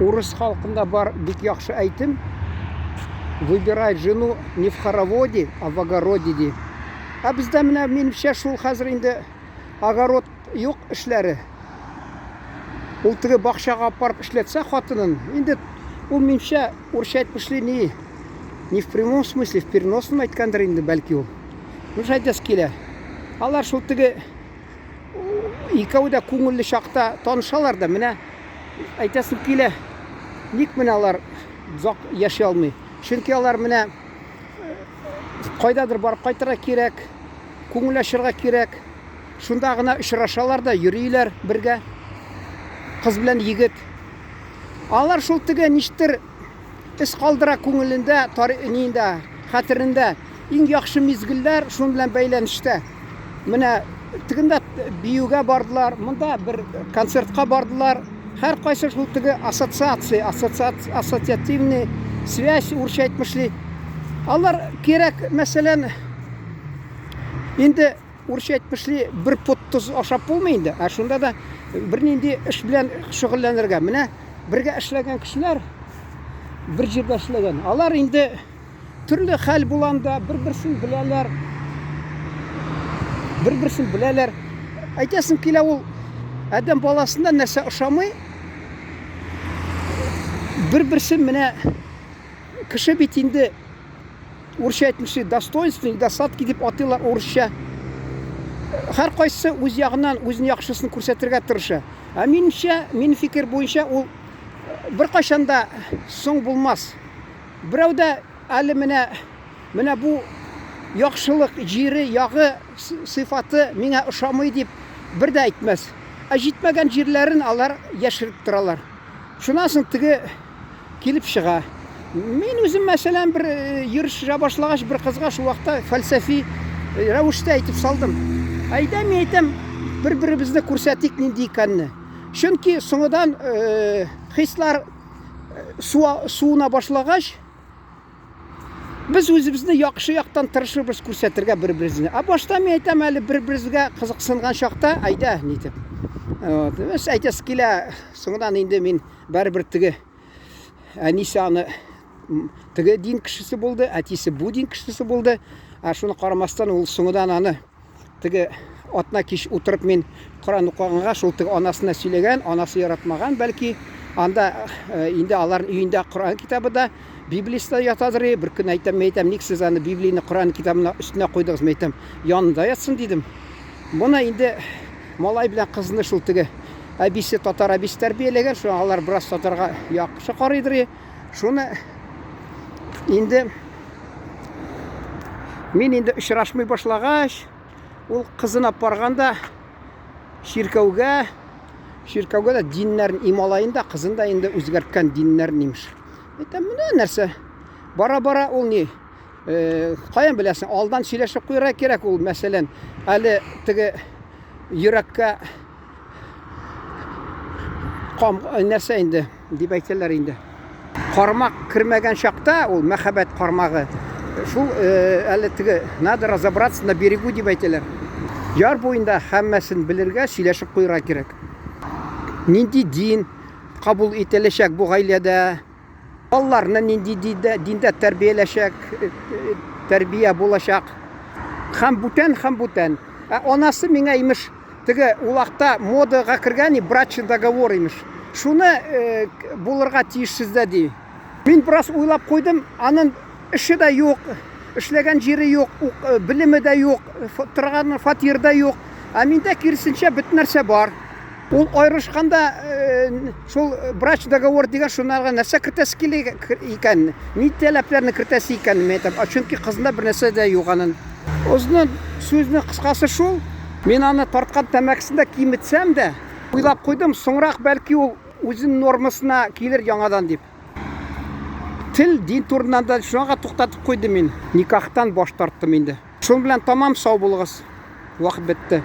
Урыс халкында бар бик яхшы әйтем, Выбирай жену не в хороводе, а в огороде, ди. Ә бездә менә, минемчә, шул хәзер инде огород юк эшләре. Ул теге бакчага апарып эшләтсә хатынын, инде ул, минемчә, урысча әйтмешли, ни, не в прямом смысле, в переносном әйткәндер инде, бәлки ул. Ну, шулай әйтәсе килә. Алар шул теге икәү дә күңелле чакта танышалар да, менә әйтәсем килә, ник менә алар озак яши алмый? Чөнки алар менә кайдадыр барып кайтырга кирәк, күңел ачырга кирәк. Шунда гына очрашалар да йөриләр бергә. Кыз белән егет. Алар шул теге ништер эз калдыра күңелендә, ниендә, хәтерендә. Иң яхшы мизгелләр шуның белән бәйләнештә. Менә тегендә биюгә бардылар, монда бер концертка бардылар. Һәркайсы шул теге ассоциация, ассоциативный связь, урысча әйтмешли. Алар кирәк, мәсәлән, инде урысча әйтмешли, бер пот тоз ашап булмый инде. Ә шунда да бернинди эш белән шөгыльләнергә. Менә бергә эшләгән кешеләр, бер җирдә эшләгән. Алар инде төрле хәл буланда бер-берсен беләләр. Бер-берсен беләләр. Әйтәсем килә ул адәм баласында нәрсә ошамый? Бер-берсен менә кеше бит инде урысча әйтмешли достоинство, недостатки дип атыйлар урысча. Һәркайсы үз ягыннан үзенең яхшысын күрсәтергә тырыша. Ә минемчә, минем фикер буенча ул беркайчан да соң булмас. Берәү дә әле менә менә бу яхшылык җире, ягы, сыйфаты миңа ошамый дип бер дә әйтмәс. Ә җитмәгән җирләрен алар яшереп торалар. Шуннан соң теге килеп чыга. Мин үзем, мәсәлән, бер э, йөрешә башлагач, бер кызга шул вакытта фәлсәфи э, рәвештә әйтеп салдым. Әйдә, мин әйтәм, бер-беребезне күрсәтик нинди икәнне. Чөнки соңыдан э, хислар су, суына башлагач, без үзебезне яхшы яктан тырышырбыз күрсәтергә бер-беребезне. Ә башта мин әйтәм әле бер-беребезгә кызыксынган чакта, әйдә, нитеп. Вот. Әйтәсе килә, соңыннан инде мин Барыбер теге әнисе аны теге дин кешесе булды, әтисе бу дин кешесе булды. Ә шуны карамастан ул соңыдан аны теге атна кич утырып мин Коран укыганга шул теге анасына сөйләгән, анасы яратмаган, бәлки анда э, инде аларның өендә Коран китабы да, Библиясе дә ятадыр. Бер көн әйтәм, мин әйтәм, ник сез аны Библияне Коран китабына өстенә куйдыгыз, мин әйтәм, янында ятсын дидем. Моны инде малай белән кызны шул теге әбисе татар әбисе тәрбияләгән, шуңа алар бераз татарга яхшы карыйдыр. Шуны инде мин инде очрашмый башлагач, ул кызын алып барганда чиркәүгә, чиркәүгә дә диннәрен ималаен да, кызын да инде үзгәрткән диннәрен имеш. Әйтәм, менә нәрсә. Бара-бара ул ни? Э, каян беләсең, алдан сөйләшеп куярга кирәк ул, мәсәлән, әле теге йөрәккә кам э, нәрсә инде дип әйтәләр инде. Кармак кермәгән чакта ул мәхәббәт кармагы. Шул э, әле теге надо разобраться на берегу дип әйтәләр. Яр буенда һәммәсен белергә, сөйләшеп куярга кирәк. Нинди дин кабул ителәчәк бу гаиләдә? Балаларны нинди диндә, диндә тәрбияләчәк, э, э, тәрбия булачак. Һәм бүтән, һәм бүтән. Ә анасы миңа имеш, теге улакта модага кергән брачный договор имеш. Шуны э, булырга тиеш сездә ди. Мин бераз уйлап куйдым, анын эше дә юк, эшләгән җире юк, белеме дә юк, торган фатир да юк. Ә миндә киресенчә бөтен нәрсә бар. Ул аерылышканда э, шул брачный договор дигән шунарга нәрсә кертәсе килә икән, ни таләпләрне кертәсе икән, мин әйтәм. Чөнки кызында бер нәрсә дә юк анын. Озын сүзнең кыскасы шул, мин аны тарткан тәмәкесен дә киметсәм дә, уйлап куйдым, соңрак бәлки ул үзенең нормасына килер яңадан дип. Тел, дин турыннан да шуңа туктатып куйдым мин. Никахтан баш тарттым инде. Шуның белән тамам, сау булыгыз. Вакыт бетте.